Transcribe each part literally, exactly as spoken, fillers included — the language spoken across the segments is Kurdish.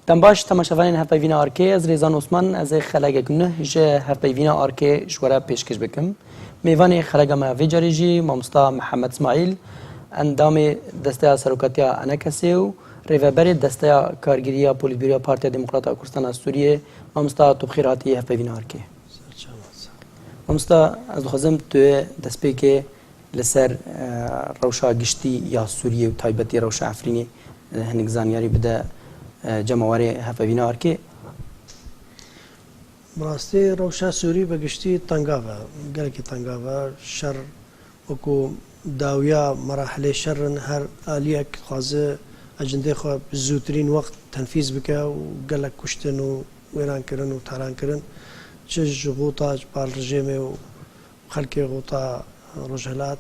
Dem baş, temaşevanên Hevpeyvîna Arkê, ez Rêzan Osman, ez ê xelegek nuh ji Hevpeyvîna Arkê ji we re pêşkêş bikim. Mêvanê xelega me vê carê jî mamosta Mihemed Smaîl, endamê Desteya Serokatiya ENKSê û rêveberê Desteya Kargêrî ya Polîtbîroya Partiya Demokrata Kurdistana Sûriyê, mamosta tu bi xêr hatî Hevpeyvîna Arkê. Mamosta, ez dixwazim tu yê destpêkê li ser, e, rewşa giştî ya Sûriyê û taybetî rewşa Efrînê, e, hinek zanyarî bide, e, cemawerê Hevpeyvîna Arkê. Bi rastî rewşa Sûrî bi giştî tengav e, gelekî tengav e. Şer wekû dawiya merahilê şer in, her aliyek dixwaze ecindê xwe bi zûtirîn wext tenfîz bike û gelek kuştin û wêrankirin û talankirin, çi ji Xûta, ji bar rejêmê û xelkê Xûta Rojhilat,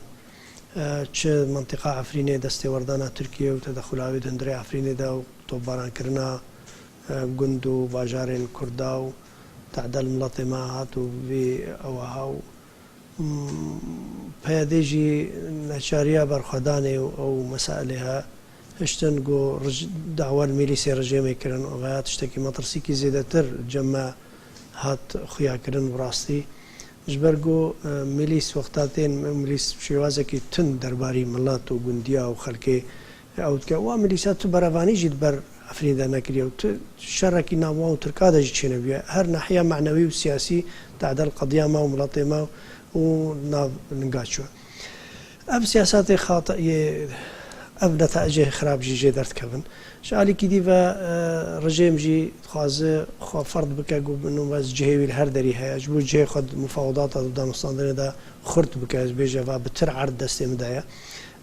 e, çi mentiqa Efrînê destêwerdana Tirkiye û tedexula wê di hundirê Efrînê de û topbarankirina, e, gund û bajarên Kurda û tedel miletê me hat û vî ewaha û, mm, peyedê jî neçariya berxwedanê û ew mesailê he. Hiştin ku rij-, dawa li mîlîsê rejêmê kirin û veya tiştekî metirsîkî zêdetir cem me hat xuyakirin bi rastî. Ji ber ku, e, mîlîs wexta tên, mîlîs şêwazekî tund derbarî milet û gundiya û xelkê ew dike. Wa mîlîsa tu berevanî jî di ber Efrînê de nekiriye û tu şerekî nav wan û Tirka de jî çênebûye. Her nahiya manewî û siyasî tedel qediya me û miletê me û nav linga çûye. Ev siyasetê xata yê, ev netecê xirab jî jê derdikevin. Ji alîkî dî ve, e, rejêm jî dixwaze xwe ferd bike ku bi nû ve cihê wî li her derî heye. Ji bo cihê xwe di mufawedata û danûstandinê de xurt bike, ez bêje va bi tir erd destê min de ye.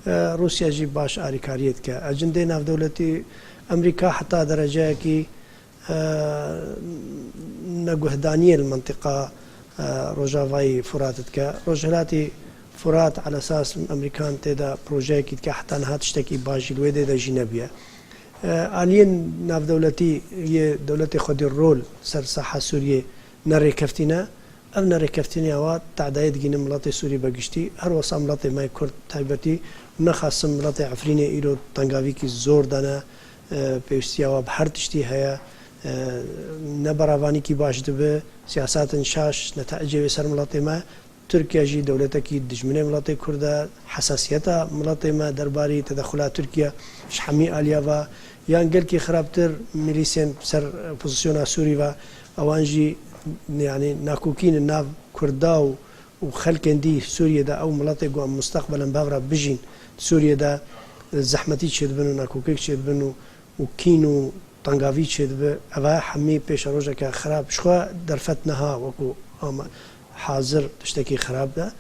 E, Rûsya jî baş alîkariyê dike. Ecindê navdewletî Amerîka heta dereceyekî e, neguhdaniyê li mentiqa, e, rojavayî Furat dike. Rojhilatî Furat, ala esas Amerîkan tê de projeyekî dike, heta niha tiştekî baş jî li wê dê de jî nebûye. E, aliyên navdewletî yê dewletê xwedî rol ser saha Sûriyê nerêkeftî ne. Ev nerêkeftinê wa tedayê digîne miletê Sûrî be giştî, her wesa miletê me yê Kurd taybetî, û nexasim miletê Efrînê îro tengavîkî zor de ne, e, pêwîstiya wa bi her tiştî heye, e, ne beravanîkî baş dibe, siyasetin şaş, netecê wê ser miletê me. Tirkiye jî dewletekî dijminê miletê Kurd e, hesasiyeta miletê me derbarî tedexula Tirkiye ji hemî aliya ve, yan gelkî xirabtir mîlîsên ser opozisyona Sûrî ve, ewan jî, yanî, nakokîn nav Kurda û, û xelkên dî Sûriyê de, ew miletê ku em mustaqbelen bi hev re bijîn Sûriyê de, zehmetî çêdibin û nakokek çêdibin û, û kîn û tengavî çêdibe. Eva hemî pêşerojeke xirab. Ji xwe derfet niha wekû ama hazir tiştekî xirab de.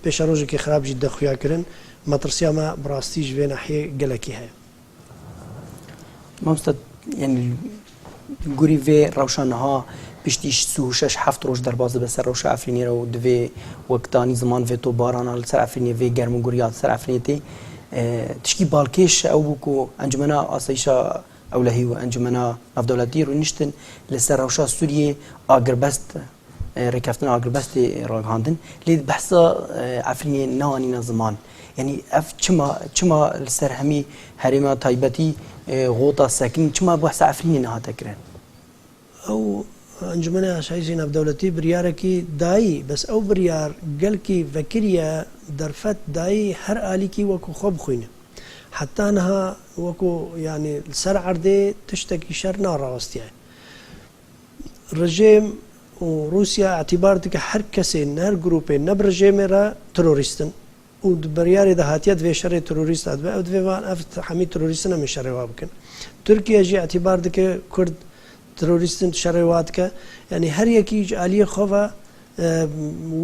Pêşerojekî xirab jî dide xuya kirin. Metirsiya me bi rastî ji vê nahiyê gelekî heye. Mamoste, yani, gurî vê rewşa niha piştî sî û şeş heft roj derbas dibe ser rewşa Efrînê re û divê wek danî ziman vê tobarana li ser Efrînê, vê germ û guriya li ser Efrînê tê. E, tişkî balkêş ew bû ku Encumena Asayîşa Ewlehî û Encumena Navdewletî rûniştin li ser rewşa Sûriyê agirbest, e, rêkeftina agirbestê ragihandin. Lê behsa, e, Efrînê neanîne ziman. Yanî ev çima, çima li ser hemî herêma taybetî, e, Xota sekinî, çima behsa Efrînê nehate kirin? Ew Encumena Asayîşê Navdewletî biryarekî dayî, bes ew biryar gelkî vekiriye derfet dayî her alîkî wekû xwe bixwîne. Heta niha wekû, yanî, li ser erdê tiştekî şer narawestiye. Rejêm û Rûsya îtîbar dike her kesê, ne her grûpê, ne bi rejêmê re terorîst in. Û di biryarê de hatiye di vê şerê terorîst de dibe. Ew divê van ev hemî terorîst in, em ê şerê wa bikin. Tirkiye jî îtîbar dike Kurd terorîst in, şerê wa dike. Yanî her yekî ji aliyê xwe ve, e,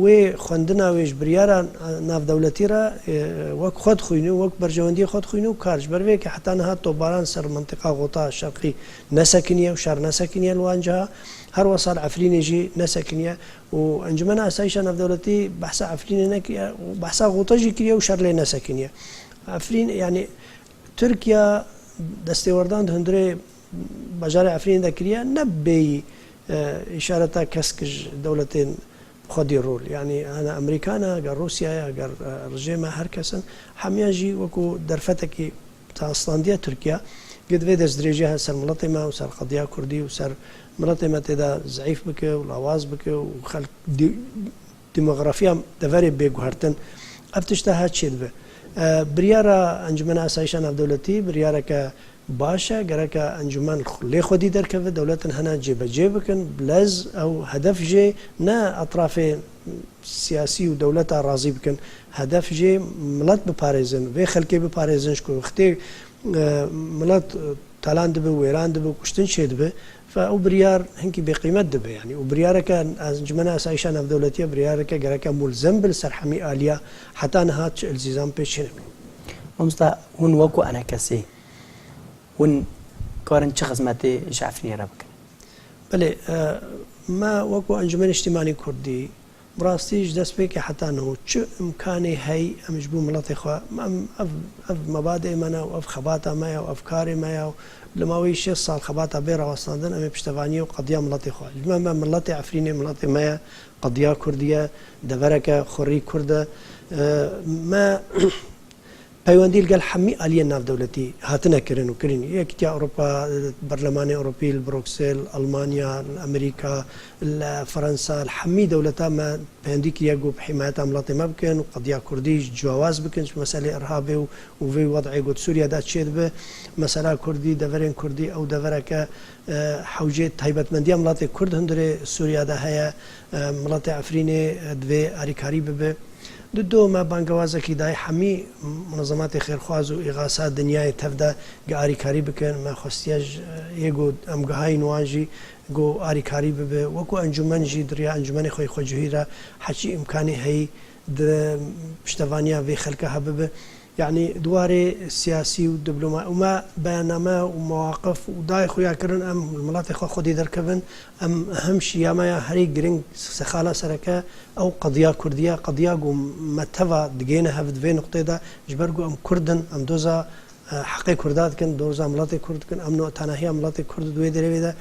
wê xwendina wê ji biryara navdewletî re, e, wek xwe dixwîne, wek berjewendiyê xwe dixwîne û kar. Ji ber vê yekê heta niha tobaran ser mentiqa Xota Şerqî nesekiniye û şer nesekiniye li wan ciha. Her wesa li Efrînê jî nesekiniye. Û Encumena Asayîşa Navdewletî behsa Efrînê nekiriye û behsa Xota jî kiriye û şer lê nesekiniye. Efrîn, yanî Tirkiye destêwerdan di hundirê bajarê Efrînê de kiriye, ne bêyî, e, îşareta kesk ji dewletên xwedî rol. Yanî hene Amerîka ne, eger Rûsya ye, eger, e, rejême her kes in, hemiyan jî wekû derfetekî tastandiye Tirkiye. Gid vê destdirêjiya ser miletê me û ser qediya Kurdî û ser miletê me tê de zeîf bike û lawaz bike û xelk dî-, demografiya deverê bê guhertin. Ev tişta her çê dibe. E, biryara Encûmena Asayîşa Navdewletî biryareke baş e, gereke encûmen lê xwedî derkeve, dewletin hene cêbecê bikin, bi lez ew hedef jê ne etrafê siyasî û dewleta razî bikin. Hedef jê milet biparêzin, vê xelkê biparêzin ji ku wextê, e, milet, e, talan dibe, wêran dibe, kuştin çêdibe, fe ew biryar hinkî bêqîmet dibe. Yanî û biryareke Encûmena Asayîşa Navdewletî ye, biryareke gereke mulzem be li ser hemî aliya heta niha çi iltîzam pê çênebû. Mamosta, hûn wekû enekesî, hûn karin çi xizmetê ji Efrînê re bikin? Belê, e, me wekû Encûmenê Niştîmanî Kurdî, bi rastî ji destpêkê heta niho çi îmkanê heyî em ji bo miletê xwe, em ev, ev mebadê me ne û ev xebata me ye û ev karê me ye û li maweyî şêst sal xebata bê rawestandin em ê piştevaniyê û qediya miletê xwe. Ji me, me miletê Efrînê miletê me ye, qediya Kurdî ye, devereke xurî Kurd e. E, me Peywendî li gel hemî aliyên navdewletî hatine kirin û kirin. Yekîtiya Ewropa, Berlemanê Ewropî, li Bruksel, Almanya, li Amerîka, li Fransa, li hemî dewleta me peywendî kiriye ku bi hîmayeta miletê me bikin û qediya Kurdî ciyawaz bikin ji meselê irhabê û, û vê wed'ê ku di Sûriye de çêdibe. Mesela Kurdî, deverên Kurdî, ew devereke, e, hewcê taybetmendiya miletê Kurd hundirê Sûriye de heye. E, miletê Efrînê, e, divê alîkarî bibe. Di do me bangewazekî dayî hemî munezematê xêrxwaz û îxasa dinyayê tev de gi alîkarî bikin. Me xwestiye ji yê ku em gihayîn wan jî ku alîkarî bibe. Wekû encûmen jî di riya encûmenê xwe yê xwecihî re heçî îmkanê heyî di piştevaniya vê xelke hebibe. Yanî di warê siyasî û diploma-, û me beyanname û mewaqif û dayê xuya kirin em li miletê xwe xwedî derkevin. Em hem şiya me ya herî giring sexala sereke ew qediya Kurdî ye, qediya ku me teva digihêne hev di vê nuqtê de, ji ber ku em Kurd in, em doza, e, heqê Kurda dikin, doza miletê Kurd dikin, em no tenahiya miletê Kurd di wê derê de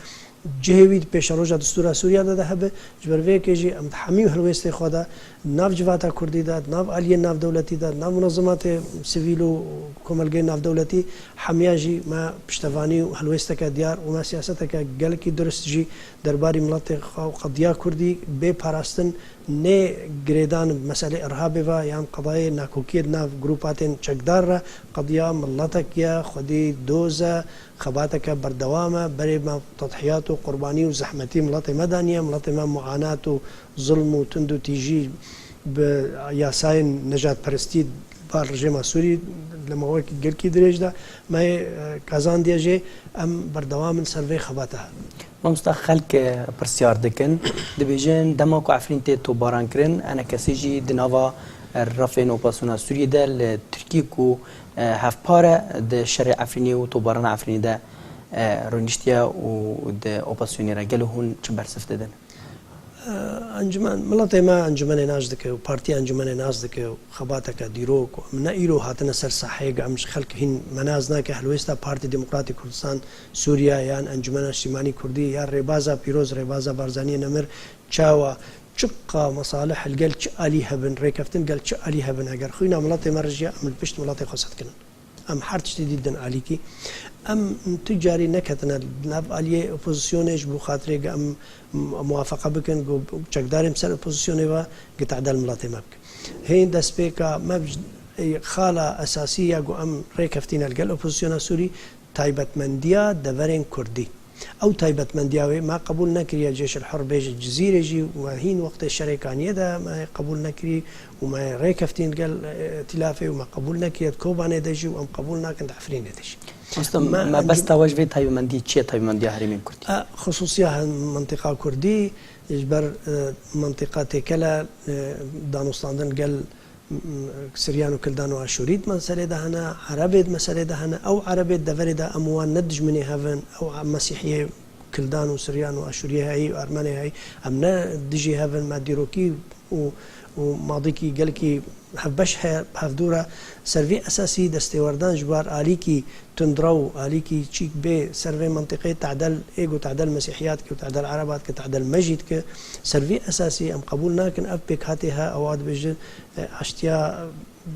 cihê wî di pêşeroja distûra Sûriya de de hebe. Ji ber vê yekê jî em di hemî helwêstê xwe de, di nav civata Kurdî de, di nav aliyên navdewletî de, di nav munezematê sivîl û komelgê navdewletî, hemiya jî me piştevanî û helwêsteke diyar û me siyaseteke gelekî durist jî derbarî miletê xwe û qediya Kurdî bê parastin nê girêdan bi meselê irhabê ve yan qedayê nakokiyê di nav grûpatên çekdar re, qediya miletek ye, xwedî doz e, xebateke berdewam e, berê me tedhiyat û qurbanî û zehmetî miletê me daniye, miletê me muanat û zulm û tund û tîjî bi yasayên nejadperestî bar rejêma Sûrî li mawekî gelkî dirêj de me, e, qezandiye jê em berdewam in ser vê xebata. Mamosta, xelk, e, pirsyar dikin, dibêjin dema ku Efrîn tê topbarankirin, enekesî jî di nava, e, refên opozisyona Sûriyê de li Tirkî ku, e, hevpar e di şerê Efrînê û topbarana Efrînê de, e, rûniştiye û di opozisyonê re gelo hûn çi bersiv didin? Encûmen, miletê me encûmenê nas dike û partiya encûmenê nas dike û xebateke dîrok û em ne îro hatine ser saheyê, em ji xelk hîn me nas nake. Helwêsta Partî Demokratî Kurdistan Sûriye yan Encûmena Niştîmanî Kurdî ya rêbaza pîroz, rêbaza Barzaniyê Nemir çawa, çiqa mesalih li gel çi alî hebin, rêkeftin gel çi alî hebin, eger xwîna miletê me rijiya, em li pişt miletê xwe sedkinin. Em her tiştî dîtin alîkî. Em tu carî neketine nav aliyê opozisyonê ji bo xatirê ge em muwafeqe bikin ku çekdarên ser opozisyonê ve gi tedel miletê me bikin. Hên destpêka me bi-, xala esasî ya ku em rêkeftîne li gel opozisyona Sûrî taybetmendiya deverên Kurdî. Ew taybetmendiya wê me qebûl nekiriye, Cêşil Hur bêje Cizîrê jî, me hîn wextê şerê Kaniyê de me qebûl nekirî û me rêkeftîn gel, e, îtîlafê û me qebûl nekiriye di Kobanê de jî û em qebûl nakin di Efrînê de jî. Mamosta, me mebesta we ji vê taybetmendiyê çi ye, taybetmendiya herêmên Kurdî? E, xisûsiya hin-, mintiqa Kurdî, ji ber, e, mintiqa têkele, e, danûstandin gel Siryan û Kildan û Aşûrî di meselê de hene, Erebê di meselê de hene. Ew Erebê di deverê de em wan ne dijminê hev in. Ew Mesîhiyê Kildan û Siryan û Aşûriyê heyî û Ermenê heyî. Em ne dijî hev in, me dîrokî û, û madîkî gelkî hevbeş heye, hevdû re. Ser vî esasî destêwerdan ji bar alîkî tundrew, alîkî çîk bê ser vê mentiqê tedel, ê ku tedel Mesîhiyat ki û tedel Erebat ki, tedel me jî dike. Ser vî esasî em qebûl nakin. Ev pêkhatê he, ewa dibêjin, e, aştiya,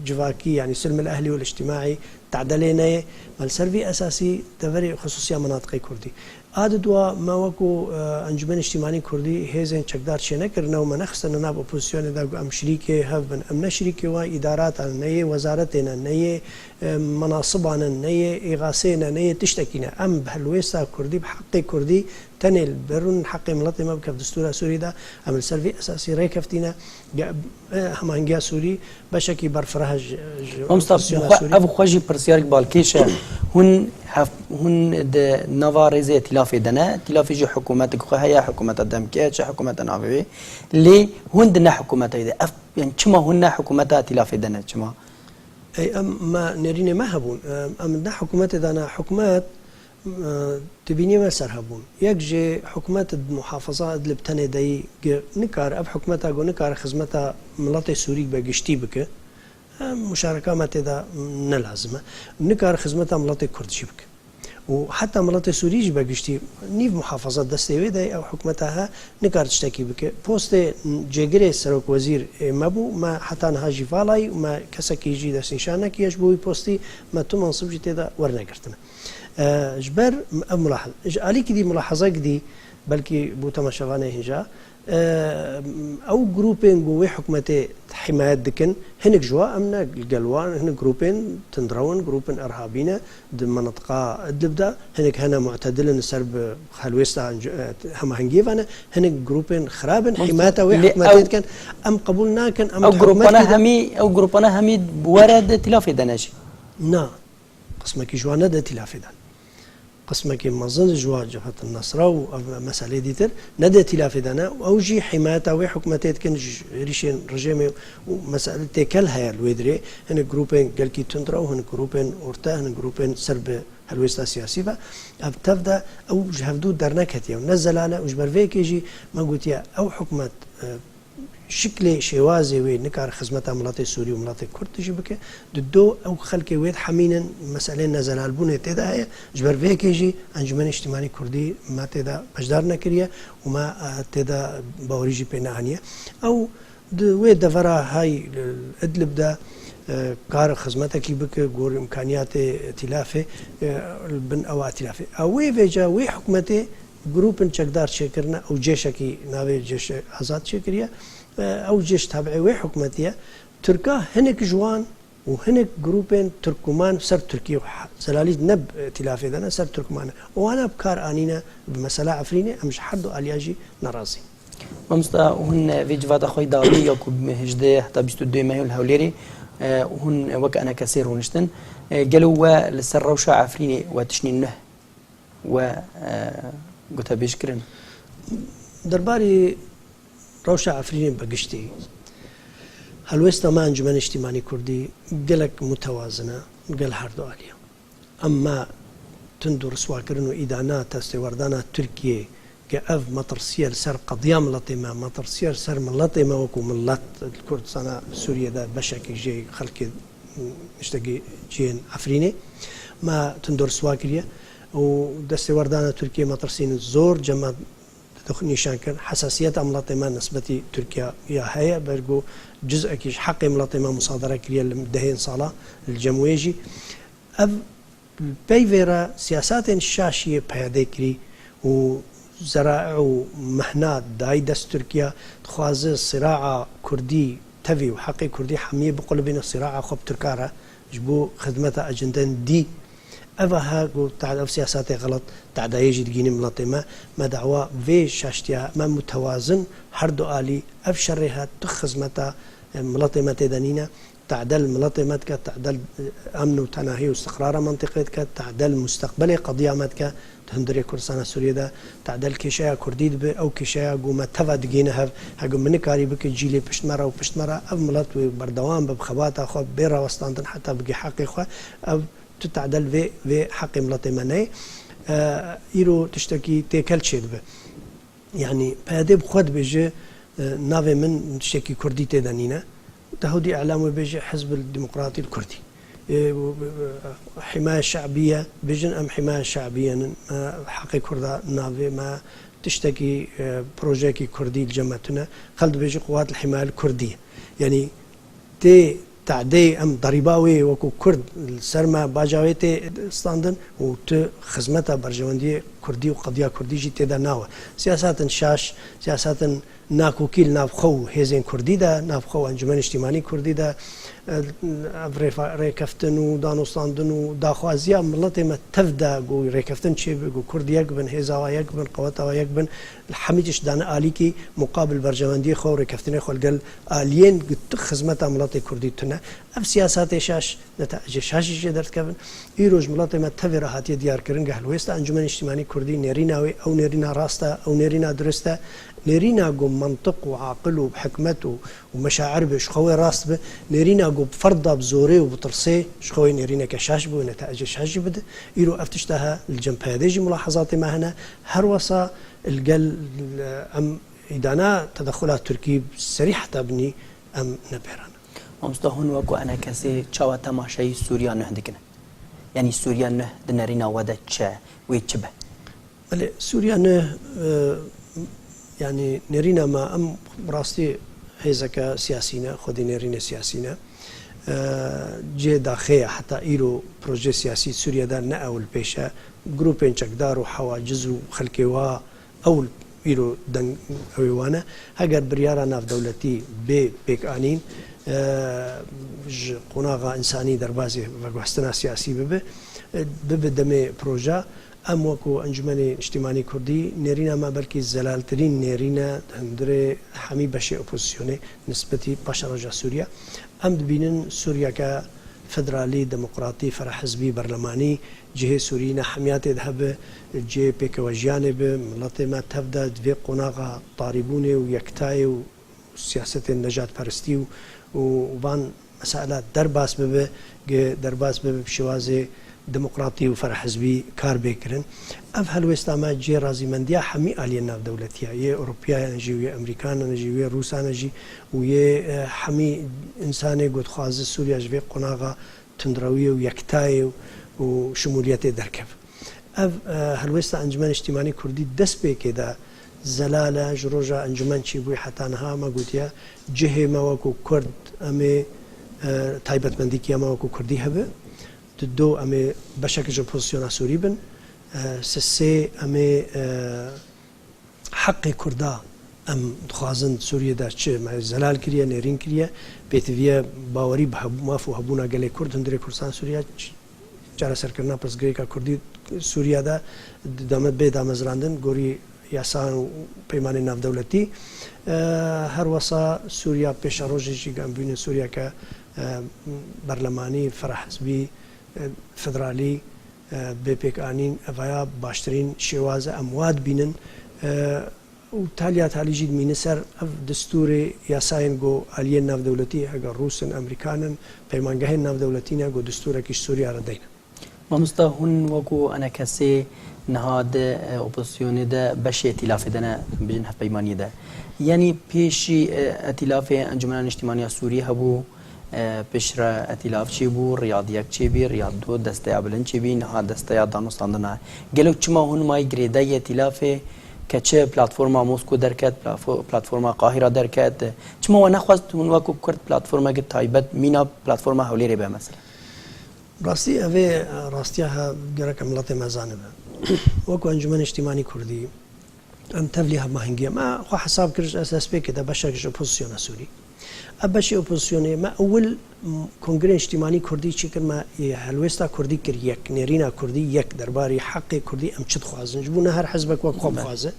civakî, yanî silmil ehlî û îctimaî, te'delê neyê. Me li ser vî esasî deverê xisûsiya menatiqê kurdî. A di dua me wekû, e, Encûmenê Niştîmanî Kurdî hêzên çekdar çênekirine û me nexistine nav opozîsyonê de ku em şirîkê hev bin. Em ne şirîkê wan îdaratan, ne yê wezaretê ne, ne yê, e, menasiban in, ne yê îxasê ne, ne yê tiştekî ne. Em bi helwêsta kurdî, bi heqê kurdî tenê li ber rûnin heqê miletê me bike bi destûra Sûrî de. Em li ser vî esasî rêkeftîne. Ge-, e, Hemahengiya Sûrî beşekî berfireh ji, ji Mamosta, opozîsyona xwe, Sûrî. Ev xwe jî pirsyarek balkêş e. Hûn hev-, hûn di nava rêzê îtîlafê de ne. Îtîlafê jî hikûmetek xwe heye, hikûmeta demkê, çi hikûmeta navê wê. Lê hûn di ne hikûmetê de. Ev, yani çima hûn ne hikûmeta îtîlafê de ne? Çima? Ey, em, me nêrînê me hebûn. Em, em ne hikûmetê de ne. Hikûmet, e, dibînî me ser hebûn. Yek jê hikûmet di muhafaza Idlib tenê de yî ge-, nikar, ev hikûmeta ku nikar xizmeta miletê Sûrî be giştî bike, e, muşareka me tê de ne lazim e. Nikar xizmeta miletê Kurd jî bike. Û heta miletê Sûrî jî be giştî nîv muhafaza destê wê de ye, ew hikûmeta he nikar tiştekî bike. Postê cêgirê serokwezîr ê me bû, me heta niha jî vala yî û me kesekî jî destnîşan nekiriye ji bo wî postî, me tu mensib jî tê de wernegirtine. E, ji ber ev mulahiz-, ji alîkî dî mulahezek dî, belkî bo temaşevanê hînja, e, ew grûpên ku wê hikûmetê himayet dikin, hinek ji wan em ne li gel wan, hinek grûpên tundrew in, grûpên erhabî ne di mintiqa Idlib de, hinek hene mu'tedil in li ser bi helwêsta, e, hemahengiyê ve ne, hinek grûpên xirab in, Mamosta, himayeta wê lê hikûmetê ew, dikin, em qebûl nakin, em ew di grûpana hikûmetê de hemî, ew grûpana hemî were di îtîlafê de ne jî? Na. Qismekî ji wan ne di îtîlafê de ne. Qismekî mezin ji wan Cebhet Nesra û ev meselê dîtir ne di îtîlafê de ne. Ew jî himayeta wê hikûmetê dikin ji êrîşên rejêmê û mesele têkel heye li wê dirê. Hinek grûpên gelkî tundrew, hinek grûpên orte, hinek grûpên ser bi helwêsta siyasî ve. Ev tev de ew ji hevdû derneketiye û ne zelal e û ji ber vê yekê jî me gotiye ew hikûmet, e, şiklê, şêwazê wê nikare xizmeta miletê Sûrî û miletê Kurd jî bike. Di do ew xelkê wê dihemînin, meseleyên nezelalbûnê tê de heye. Ji ber vê yekê jî Encûmenê Niştîmanî Kurdî me tê de beşdar nekiriye û me, e, tê de bawerî jî pê neaniye. Ew di wê devera hay li Idlib de, e, kar xizmetekî bike, gor îmkaniyatê îtîlafê, e, li bin ewa îtîlafê. A wê vêca wê hikûmetê grûpên çekdar çêkirine, ew cêşekî navê Cêşê Azad çêkiriye. E, ew cêş tabiê wê hikûmetî ye. Tirka hinek ji wan û hinek grûpên Tirkûman ser Tirkî û he-, zelalî ne bi îtîlafê de ne, ser Tirkûman e. Û wana bi kar anîne bi mesela Efrînê, em ji her du aliya jî nerazî. Mamosta, hûn vê civata xwe yî dawî ya ku hejdeh heta bîst û duyê mehê li Hewlêrê, e, hûn wek enekesê rûniştin. E, gelo we li ser rewşa Efrînê we tiştên nuh we, e, gotebêj kirin? Derbarê rewşa Efrînê bi giştî, helwêsta me Encûmenê Niştîmanî Kurdî gelek mutewazin e, gel her du alî ye. Em me tund û riswa kirin û îdana destêwerdana Tirkiyê, ke ev metirsiye li ser qediya miletê me, metirsiye li ser miletê me wekû milet li Kurdistana Sûriyê de beşekî jê xelkê, tiştekî cihên Efrînê me tund û riswa kiriye û destêwerdana Tirkiyê metirsîn zor cem me dixwe nîşan kir. Hesasiyeta miletê me nisbetî Tirkiya ya heye, ber ku cizekî ji heqê miletê me musadere kiriye li dehên sala li cem wê jî. Ev pey vê re siyasetên şaş yê PYDê kirî û zeraî û mehna dayî dest Tirkiya, dixwaze siraa Kurdî tevî û heqê Kurdî hemiyê biqulibîne, siraa xwe bi Tirka re ji bo xidmeta ecendên dî. Ev e ku te-, ev siyasetê xelet tedayê jî digînî miletê me. Me dawa vê şaştiya me mutewazin her du alî ev şerê hat tu xizmeta, e, miletê me tê de nîne. Tedel miletê me dike, tedel, e, emn û tenahî û istiqrara mentiqê dike, tedel mustaqbelê qediya me dike di hundirê Kurdistana Sûriyê de, tedel kêşeya Kurdî dibe, ew kêşeya ku me teva digihîne hev, hegu min nikarî bike cîlê pişt me re û pişt me re, ev milet wê berdewam be bi xebata xwe, bê rawestandin heta bige heqê xwe, ev tu tedel vê, vê heqê miletê me neyê. E, îro tiştekî têkel çêdibe. Yanî PYD bi xwe dibêje, e, navê min tiştekî kurdî tê de nîne. Dehûdî îlam wê bêje Hizb el Demokratî el Kurdî. E, û, e, Himaye Şe'bî ye, bêjin em Himaye Şe'bî ye nin. Me heqê kurda navê me tiştekî, e, projeyekî kurdî li cem me tune. Xelk dibêje Quwat el Himaye el Kurdî ye. Yanî tê Te'dê em derîba wê wekû Kurd li ser me baca wê tê standin û tu xizmeta berjewendiyê Kurdî û qediya Kurdî jî tê de nawe. Siyasetin şaş, siyasetin nakokî li nav xwe û hêzên Kurdî de, nav xwe û Encûmenê Niştîmanî Kurdî de, e, ev rêfa-, rêkeftin û danûstandin û daxwaziya miletê me tev de ku rêkeftin çêbe, ku Kurd yek bin, hêza wa yek bin, qeweta wa yek bin, li hemî tişt dane alîkî muqabil berjewendiyê xwe û rêkeftinê xwe li gel aliyên ku tu xizmeta miletê Kurdî tune. Ev siyasetê şaş, netecê şaş jî jê derdikevin. Îro ji miletê me tevê re hatiye diyarkirin, ge helwêsta Encûmenê Niştîmanî Kurdî nêrîna wê, ew nêrîna rast e, ew nêrîna dirist e. Nêrîna ku mantiq û aqil û bi hikmet û, û meşair be, ji xwe wê rast be. Nêrîna ku bi ferd da, bi zorê û bi tirsê, ji xwe wê nêrîneke şaş be û netecê şaş jî bide. Îro ev tişta he li cem PYDê jî mulahezatê me hene. Her wesa li gel, em îdana tedexula Tirkî serî heta binî em nepêrane. Mamosta, hûn wekû enekesê çawa temaşeyî Sûriya nuh dikin? Yanî Sûriya nuh di nerîna we de çi ye? Wê çi be? Belê, Sûriya nuh, e, yanî nêrîna me, em rastî hêzeke siyasî ne, xwedî nêrînê siyasî ne. E, cihê daxê ye, heta îro proje siyasî Sûriye de ne ewil pêş e. Grûpên çekdar û hewaciz û xelkê wa ew îro deng ew ê wan e. Heger biryara navdewletî bê pêkanîn, e, ji qonaxa însanî derbazê veguhestina siyasî bibe, e, bibe demê proja, em wekû Encûmenê Niştîmanî Kurdî nêrîna me belkî zelaltirîn nêrîn e hundirê hemî beşê opozisyonê nisbetî paşeroja Sûriye. Em dibînin Sûriyeke federalî, demokratî, ferehizbî, berlemanî, cihê Sûrî ne hemiya tê de hebe, cihê pêkewejiyanê be, miletê me tev de di vê qonaxa tarîbûnê û yektayê û siyasetên nejadperestî û, û van mesaila derbas bibe, ge derbas bibe bi şêwazê demokratî û ferehizbî kar bê kirin. Ev helwêsta me cihê razîmendiya hemî aliyên navdewletî ye, yê Ewropiyan jî û yê Emerîkanan jî û yê Rûsan jî û yê, e, hemî însanê ku dixwaze Sûriya ji vê qonaxa tundrewiyê û yektayê û, û şimûliyetê derkeve. Ev, e, helwêsta Encûmenê Niştîmanî Kurdî destpêkê de zelal e, ji roja encûmen çêbûyî heta niha me gotiye, cihê me wekû Kurd, em ê, e, taybetmendîkiya me wekû Kurdî hebe. Di do em ê beşek ji opozisyona Sûrî bin. E, sisê em ê, e, heqê Kurda em dixwazin Sûriyê de çi me zelal kiriye, nêrîn kiriye, pêtiviye bawerî bi heb-, maf û hebûna gelê Kurd hundirê Kurdistan Sûriye, ç-, çareserkirina pirsgirêka Kurdî Sûriye de dame-, bê damezrandin gorî yasan û peymanên navdewletî. E, her wesa Sûriya pêşerojê jî em bînin Sûriyeke, e, berlemanî, ferehizbî, e, federalî, e, bê pêkanîn, evaya baştirîn şêwaz e, em wa dibînin, e, û taliya talî jî dimîne ser ev destûrê yasayên ku aliyên navdewletî, heger Rûs in, Emerîkan in, peymangehên navdewletî ne, ku destûrekî ji Sûriya re deyne. Mamosta, hûn wekû enekesê niha di, e, opozisyonê de beşê etîlafê de ne, bijin hevpeymaniyê de. Yanî pêşî, e, etîlafê Encûmena Niştîmaniya Sûrî hebû, e, piştre etîlaf çêbû, Riyad yek çêbî, Riyad du, desteya bilind çêbî, niha desteya danûstandina. Gelo çima hûn mayî girêdayî etîlafê, ke çi platforma Mosko derket, plafo-, platforma Qahira derket, çima we nexwest hûn wekû Kurd platformeke taybet mîna platforma Hewlêrê be mesela? Rastî, ev ê, e, rastiya he gereke miletê me zanibe. Wekû Encûmenê Niştîmanî Kurdî, em tevlî hevmahingî ye. Me xwe hesab kir ji S S P K de beşek ji opozisyona Sûrî. Ev beşê opozisyonê me ewil, m, Kongrê Niştîmanî Kurdî çi kir, me, e, helwêsta Kurdî kir yek, nêrîna Kurdî yek, derbarî heqê Kurdî em çi dixwazin. Ji bo ne her hizbek wek xwe Be. bixwaze.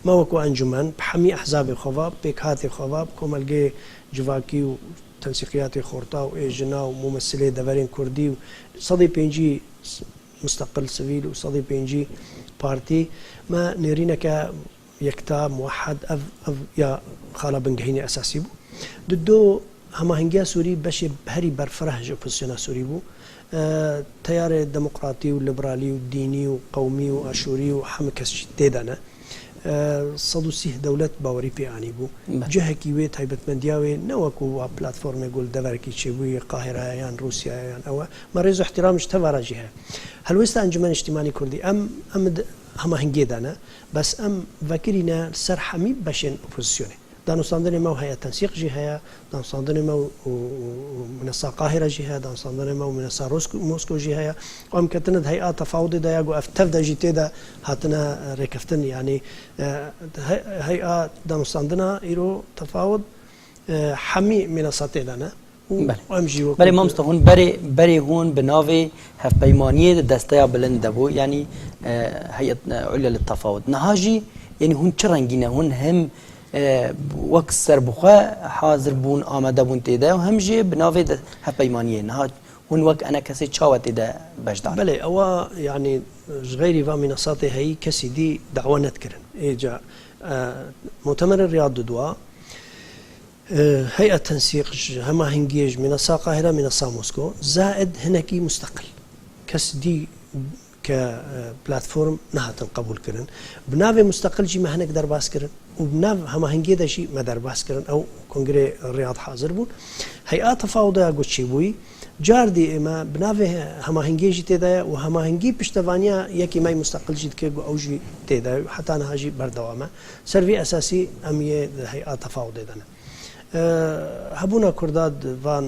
Me wekû encûmen, bi hemî ehzabê xwe ve, pêkhatê xwe ve, bi komelgê civakî û tensîqiyatê xorta û ê jina û mumesilê deverên Kurdî û sedê pêncî s-, musteqil sivîl û sedê pêncî partî, me nêrîneke yekta, muwehed, ev, ev ya xala bingehînê esasî bû. Di do hemahengiya Sûrî beşê herî berfireh ji opozisyona Sûrî bû. E, teyarê demokratî û liberalî û dînî û qewmî û aşûrî û hemû kes jî tê de ne. E, sed û sîh dewlet bawerî pê anîbû. Be. Cihekî wê, taybetmendiya wê ne wekû wa platformê ku li deverekî çêbûyî, Qahireye yan Rûsyayê yan ew e. Me rêz û ihtiram ji teva re jî heye. Helwêsta Encûmena Niştîmanî Kurdî, em, em di hemahengiyê de ne. Bes em vekirîne ser hemî beşên opozisyonê. Danûstandinê me û Heya Tensîq jî heye, danûstandinê me û, û, û, û Minesa Qahire jî heye, danûstandinê me û Minesa Rosko-, Mosko jî heye. Û em ketine di heya tefawudê de ya ku ev tev de jî tê de hatine, e, rêkeftin. Yanî, e, he-, heya danûstandina îro tefawud, e, hemî minesa tê de ne. Û Belê. em jî wekî Belê, mamoste, hûn berê, berê hûn bi navê hevpeymaniyê di desteya bilind de bû, yanî, e, Heyet, e, Ulya li Tefawut. Niha jî, yanî hûn çi rengî ne? Hûn hem, e, wek serbixwe hazir bûn, amade bûn tê de, hem jî bi navê de hevpeymaniyê. Niha hûn wek enekesê çawa tê de beşdar? Belê, ewa, yanî, ji xeyrî va mînesatê heyî kesî dî dawa nedikirin. Êca, e, Mutemerê Riyad didwa, e, Heyet Tensîq ji hemahengiyê ji mînesa Qahira, mînesa Mosko, zaid hinekî musteqil. Kes dî ke, e, platform nehatin qebûl kirin. Bi navê musteqil jî me hinek derbas kirin û bi nav hemahengiyê de jî me derbas kirin. Ew kongrê Riyad hazir bûn. Heya tefawuda ya ku çêbûyî, car dî ême bi navê he-, hemahengiyê jî tê de ye û hemahengî piştevaniya yekî me yê musteqil jî dike ku ew jî tê de ye û heta niha jî berdewam e. Ser vî esasî em yê di heya tefawudê de ne. E, hebûna Kurda di van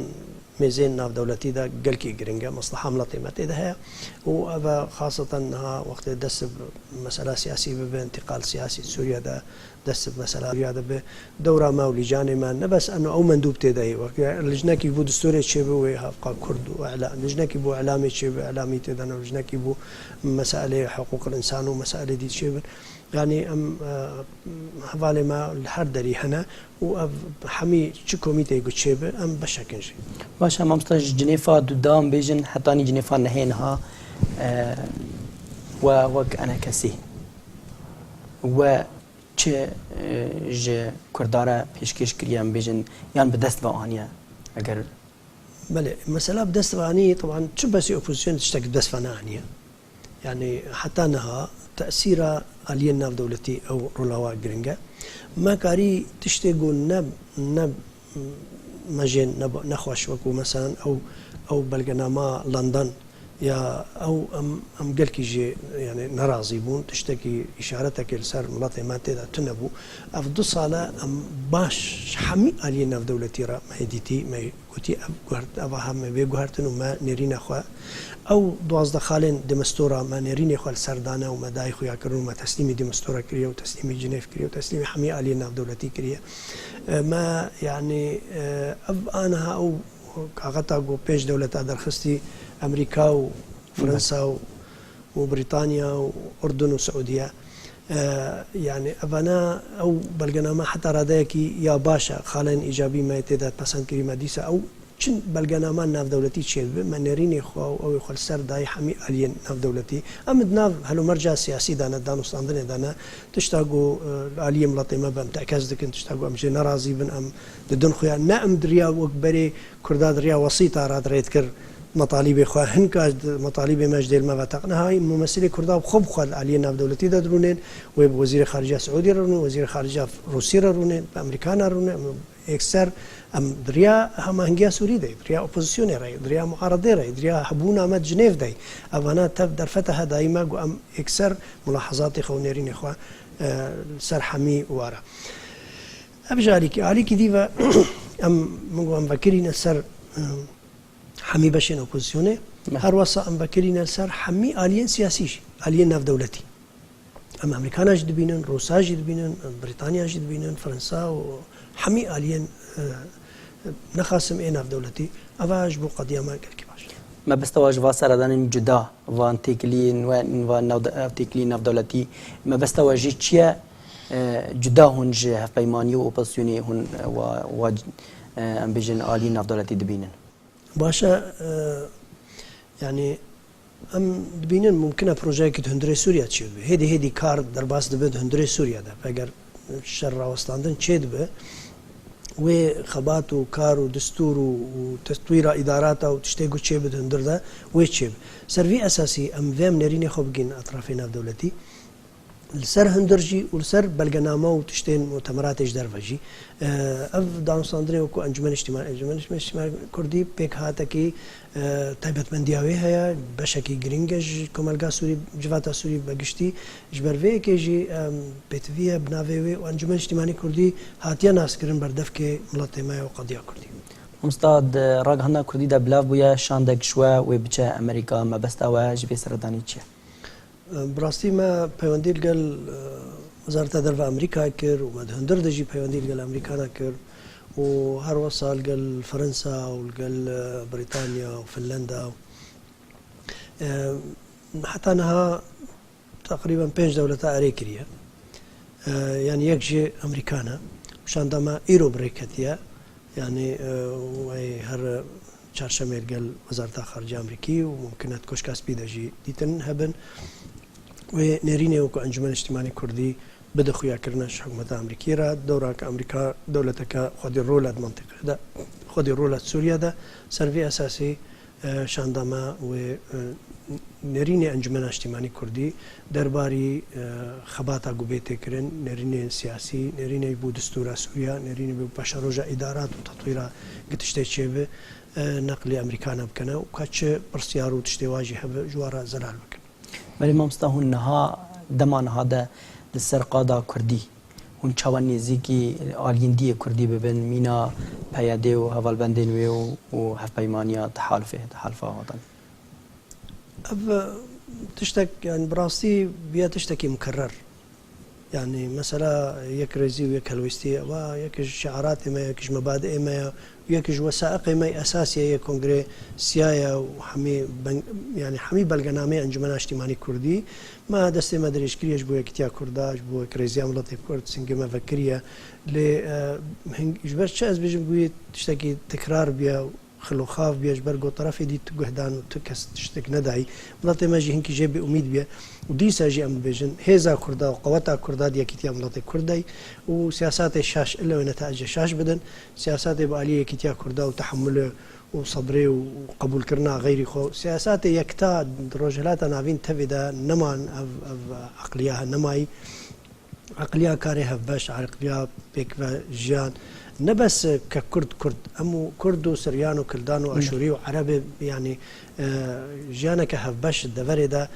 mêzên navdewletî de gelkî giring e, mesleha miletê me tê de heye û ev e xaseten niha wextê dest bi mesela siyasî bibe, întiqal siyasî Sûriye de, dest bi mesela Sûriye de bi, dewra me û lîcanê me, ne bes eno ew mendûb tê de ye, wek lijnekî bû distûrê çêbi wê hevqa Kurd û îla-, lijnekî bû îlamê çêbi, îlamî tê de ne, lijnekî bû meselê hiqûqil însan û meselê dî çêbin. Yanî em, e, hevalê me li her derî hene û ev hemî çi komîteyê ku çêbi, em beşek in jî. Baş e, mamosta, ji Cinêfa du da em bêjin hetanî Cinêfa nehê niha, e, we wek enekesî we çi, e, ji Kurda re pêşkêş kiriye, em bêjin, yan bi dest ve aniye? Eger Belê, mesela bi dest ve anî, teban çi besî opozîsyon tiştek bi dest ve neaniye. Yanî heta niha tesîra aliyên navdewletî ew rola wa giring e. Me karî tiştê ku ne, ne, me jê ne, nexweş, wekû meselan ew, ew belgenama London ya ew em, em gelkî jê, yanî nerazî bûn, tiştekî îşaretekê li ser miletê me tê de tune bû. Ev du sal e em baş ji hemî aliyên navdewletî re me yê dîtî, me Gotî, ev guhert-, eva ha me vê guhertin û me nêrîna xwe, ew duwazdeh xalên Demîstora me nêrînê xwe li ser dane û me dayê xuya kirin û me teslîmî Demîstora kiriye û teslîmî Cinêv kiriye û teslîmî hemî aliyên navdewletî kiriye. E, me, yanî, e, ev aniha ew kaxeta ku pênc dewleta derxistî, Amerîka û Fransa û û Brîtanya û Urdun û Siûdiye. E, yanî evana ew belgename heta radeyekî ya baş e, xalên îcabî me tê de pesend kirî me dîsa ew çi belgenama navdewletî çêdibe, me nêrînê xwe û ew ê xwe li ser dayî hemî aliyên navdewletî. Em di nav helûmerca siyasî de ne, danûstandinê de ne, tişta ku, e, li aliyê miletê me be em tekez dikin, tişta ku em jê nerazî bin, em didin xuya. Ne em di riya wek berê Kurda di riya wesîta re dirêdkir metalîbê xwe. Hinka di metalîbê me ji dêl me ve teq. Niha mumesilê Kurda xwe bi xwe li aliyê navdewletî de dirûnên. Wê bi Wezîrê Xarica Siûdî re rûnên, Wezîrê Xarica Rûsî re rûnên, bi Amerîkana rûnên. Em yekser, em di riya hemahengiya Sûrî de, di riya opozisyonê re, di riya muaredê re, di riya hebûna me di Cinêv de. Evana tev derfeta hedayî me ku em yekser mulahezatê xwe û nêrînê xwe, e, li ser hemî wara. Ev ji alîkî, alîkî dî ve em, min got, em vekirîne ser, e, hemî beşên opozisyonê. Me. Her wesa em vekirîne ser hemî aliyên siyasî jî, aliyên navdewletî. Em Amerîkana jî dibînin, Rûsa jî dibînin, em Brîtanya jî dibînin, Fransa û hemî aliyên, e, nexasim ê navdewletî. Eva ji bo qediya me gelkî baş e. Mebesta we ji va seredanên cuda, van têkiliyên we, van nav-, ev têkiliyên navdewletî, mebesta we jî çi ye? E, cuda hûn ji hevpeymaniyê û opozisyonê hûn, e, wa, wa, e, em bêjin aliyên navdewletî dibînin? Baş e, e, yanî em dibînin mumkin e projeyekî di hundirê Sûriye çêbibe. Hêdî hêdî kar derbas dibe di hundirê Sûriye de. Eger şer rawestandin çêdibe, wê xebat û kar û distûr û, û tetwîra îdarata û tiştê ku çêbe di hundir de, wê çêbe. Ser vî esasî em vê em nêrînê xwe bigihînin etrafê navdewletî. Li ser hundir jî û li ser belgename û tiştên mutemeratê ji derve jî. E, ev danûstandinê wekû Encûmen Niştîman, Encûmen Niştîman Kurdî pêkhatekî, e, taybetmendiya wê heye, beşekî girîng e ji komelga Sûrî, civata Sûrî be giştî. Ji ber vê yekê jî, em, pêtivî ye bi navê wê û Encûmen Niştîmanî Kurdî hatiye naskirin ber devkê miletê me û qediya Kurdî. Mamosta, di ragihandina Kurdî de bilav bûye şandek ji we wê biçe Amerîka, mebesta we ji vê seredanî çi ye? Bi rastî me peywendî li gel, e, Wezareta Derve Amerîkayê kir û me di hundir de jî peywendî li gel Amerîkana kir û her wesa li gel Fransa û li gel, e, Brîtanya û Finlanda. E, heta niha teqrîben pênc dewleta erê kiriye. E, yanî yek jî Amerîkan e. Şanda me îro bi rê ketiye. Yanî, e, wê her çarşemê li gel Wezareta Xarice Amerîkî û mumkin e di Koşka Spî de jî dîtin hebin. Wê nêrînê wekû Encûmen Niştîmanî Kurdî bide xuyakirina ji hikûmeta Amerîkî re, dewra ke Amerîka dewleteke xwedî rol e di mentiqê de, xwedî rol e di Sûriye de, ser vî esasî, e, şanda me wê, e, nêrînê Encûmena Niştîmanî Kurdî derbarî, e, xebata ku bê têkirin, nêrînên siyasî, nêrînê bo distûra Sûriya, nêrînê bo paşeroja îdarat û tetwîra gi tiştê çêbi, e, neqlî Amerîkana bikene û ka çi pirsyar û tiştê wa jî hebe ji wa re zelal bikin. Belê mamosta, hûn niha, dema niha de li ser qada Kurdî, hûn çawa nêzîkî aliyên dî yê Kurdî bibin, mîna P Y D û hevalbendên wê û, û hevpeymaniya tehalufê, tehalufa Watan? Ev, e, tiştek, yani bi rastî bûye tiştekî mukerrer. Yani mesela yekrêzî û yekhelwestî, ewa yek ji şiaratê me, yek ji mebadiê me ye, yek ji wesaiqê me esasî ye yê kongrê siyaya û hemî ben-, yani hemî belgenameyê Encûmena Niştîmanî Kurdî. Me destê me dirêj kiriye ji bo yekîtiya Kurda, ji bo yekrêziya miletê Kurd, singê me vekiriye. Lê, e, hing-, ji ber çi ez bêjim, bûye tiştekî tekrar bûye, xiloxav bûye, ji ber ku terefê dî tu guh dan û tu kes tiştek nedayî. Miletê me jî hinkî jê bêumîd bûye. Û dîsa jî em dibêjin, hêza Kurda û qeweta Kurda di yekîtiya miletê Kurd de ye û siyasatê şaş, ille wê netecê şaş bidin. Siyasatê bi aliyê yekîtiya Kurda û tehemulê û sebrê û qebûlkirina xeyrî xwe. Siyasatê yekta di Rojhilata Navîn tevî de neman ev, ev eqliya he nemayî. Eqliya karê hevbeş, eqliya pêkve jiyan. Ne bes ke Kurd, Kurd, em û Kurd û Siryan û Kildan û Aşûrî û Erebê, yanî, e, jiyaneke hevbeş di deverê de,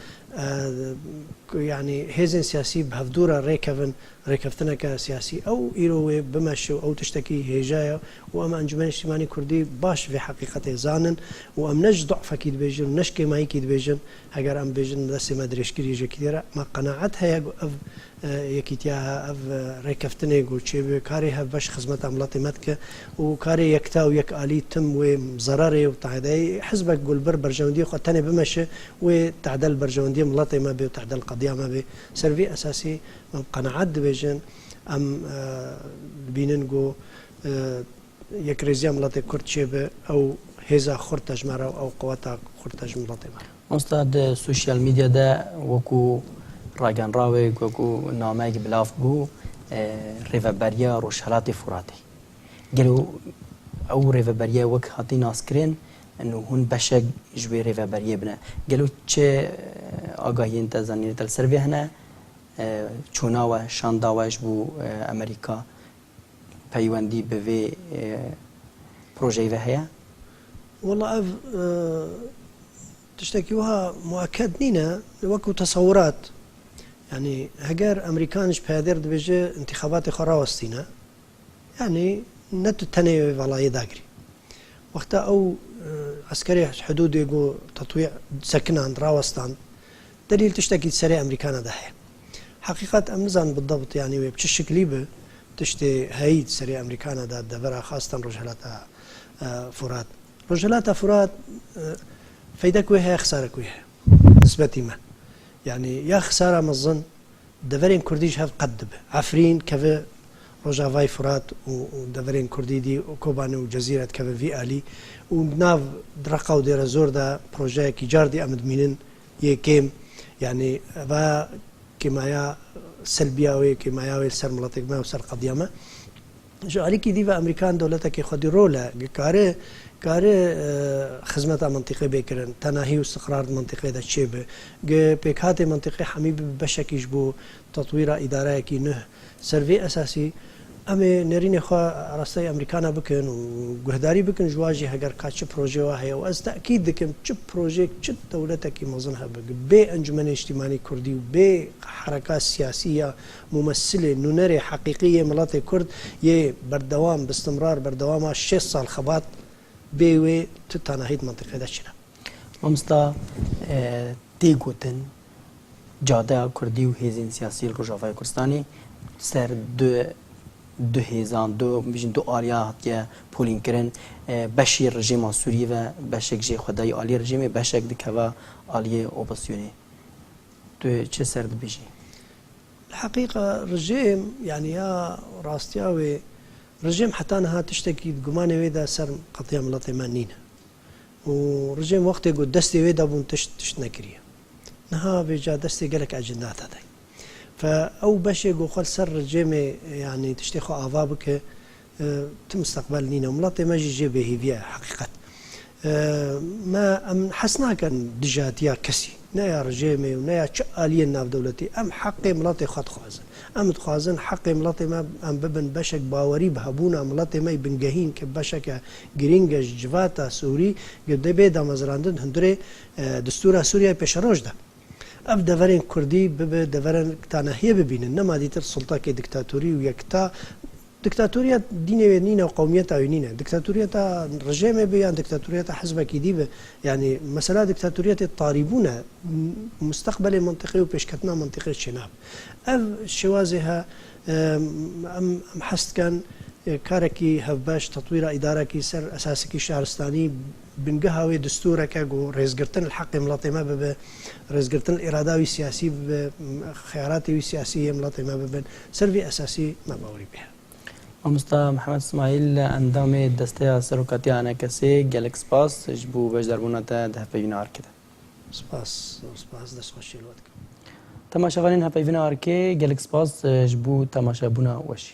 e, yanî hêzên siyasî bi hevdû re rêkevin, rêkeftineke siyasî. Ew îro wê bimeşe û ew tiştekî hêja ye û em Encûmenê Niştîmanî Kurdî baş vê heqîqetê zanin û em ne ji du'fekî dibêjin, ne ji kêmayîkî dibêjin, heger em bêjin destê me dirêjkirî ji yekîtiyê re, me qenaet heye ku ev, e, yekîtiya, ev, e, rêkeftinê ku çêbe karê hevbeş xizmeta miletê me dike û karê yekta û yek alî tim wê zererê û tahdeyê hizbek ku li vir berjewendiyê xwe tenê bimeşe, wê tehdel berjewendiyê miletê me bê û tehdel qediya me bê. Ser vî esasî em qenaet dibêjin, em, e, dibînin ku, e, yekrêziya miletê Kurd çêbe, ew hêza xurt e ji me re û ew qeweta xurt e ji miletê me re. Mamosta, di sosyal medya de wekû ragenrawê, wekû nameyek bilav bû, e, Rêveberiya Rojhelatê Furatê. Gelo ew rêveberiye wek hatî naskirin, û hûn beşek ji wê rêveberiyê bine. Gelo çi, e, agahiyên te, zanînê te li ser vê hene? E, çûna we, şanda we ji bo, e, Amerîka peywendî bi vê, e, projeyê ve heye? Wela ev, e, tiştekî wiha mueked nîne, wekû tesewirat. Yanî heger Amerîkan ji P Y D re dibêje întîxabatê xwe rawestîne, yanî ne tu tenê wê valayê dagirî. Wexta ew, e, eskerê hudûdê ku tetwî sekinand, rawestand, delîl tiştekî di serê Amerîkana de heye. Heqîqet em nizanin bidebt, yanî wê bi çi şiklî bi tiştê heyî di serê Amerîkana de, devera xastan Rojhelata, e, Furat. Rojhelata Furat, e, feydek wê heye, xisarek wê heye. Nisbetî me. Yanî ya xisara mezin, deverên Kurdî ji hev qet dibe. Efrîn keve Rojavayê Furat û, û deverên Kurdî dî û Kobanê û Cezîre dikeve vî alî û nav Reqa û Dêrezor de projeyekî car dî em dimînin yê kêm, yanî va kêmaya selbiya wê, kêmaya wê li ser miletê me û ser qediya me. Ji alîkî dî ve Amerîkan dewletekî xwedî rol e, gi kare, kare, e, xizmeta mintîqê bê kirin, tenahî û istiqrar di mintîqê de çêbe, gi pêkhatê mintîqê hemî bibe beşekî ji bo tetwîra îdareyekî nuh. Ser vê esasî em ê nêrînê xwe rasteyî Amerîkana bikin û guhdarî bikin ji wan jî heger ka çi projê wa heye û ez tekîd dikim çi projeyek, çi dewletekî mezin hebe, bê Encûmenê Niştîmanî Kurdî û bê hereka siyasî ya mûmesilê, nûnerê heqîqî yê miletê Kurd, yê berdewam, bistimrar, berdewama şêst sal xebat bê wê tu tanahî di mintîqê de çine. Mamosta, e, tê gotin, cadeya Kurdî û hêzên siyasî li Rojavayê Kurdistanê ser du, du hêzan, du, bijîn du aliya hatiye polînkirin. E, beşî rejîma Sûriyê ve, beşek jê xwedayî aliyê rejîmê, beşek dikeve aliyê opozisyonê. Tu çi ser dibêjî? Li heqîqa rejîm, yanî ya rastiya wê, rejîm heta niha tiştekî di gumanê wê de ser qetiya miletê me nîne. Û rejîm wextê ku destê wê de bûn tişt, tişt nekiriye. Niha vêca destê gelek ecindata de. Fe ew beşê ku xwe li ser rejîmê, yanî tiştê xwe ava bike, e, ti misteqbel nîne. Miletê me jî jê bêhîvî ye, heqîqet. E, me, em hez nakin dijatiya kesî, ne ya rejêmê û ne ya çi aliyên navdewletî. Em heqê miletê xwe dixwazin. Em dixwazin heqê miletê me, em bibin beşek bawerî bi hebûna miletê me yê bingehîn, ke beşeke girîng e ji civata Sûrî, dê bê damezrandin hundirê, e, destûra Sûriyeyê pêşeroj de. Ev deverên Kurdî bibe deverên tanahiyê bibînin, nema dîtir sultakê diktatorî û yekta. Diktatoriya dînê wê nîne û qewmiyeta wê nîne. Diktatoriyeta rejêmê be yan diktatoriyeta hizbekî dî be, yanî mesela diktatoriyetê tarîbûn e, m-, mustaqbelê mintîqê û pêşketina mintîqê çênabe. Ev şêwazê he, em, em, em hez dikin, e, karekî hevbeş, tetwîra îdarekî ser esasekî şaristanî, bingeha wê distûreke ku rêzgirtin li heqê miletê me bibe, rêzgirtin li îrada wî siyasî bibe, m-, xeyaratê wî siyasî yê miletê me bibin. Ser vî esasî me bawerî pê heye. Mamosta Mihemed Îsmaîl, endamê Desteya Serokatiya A N K S'ê, gelek spas ji bo beşdarbûna te di hevpeyvîna ARK'ê de. Spas, spas, destxweşiyê li we dikim. Temaşevanên hevpeyvîna ARK'ê, gelek spas, e, ji bo temaşebûna we jî.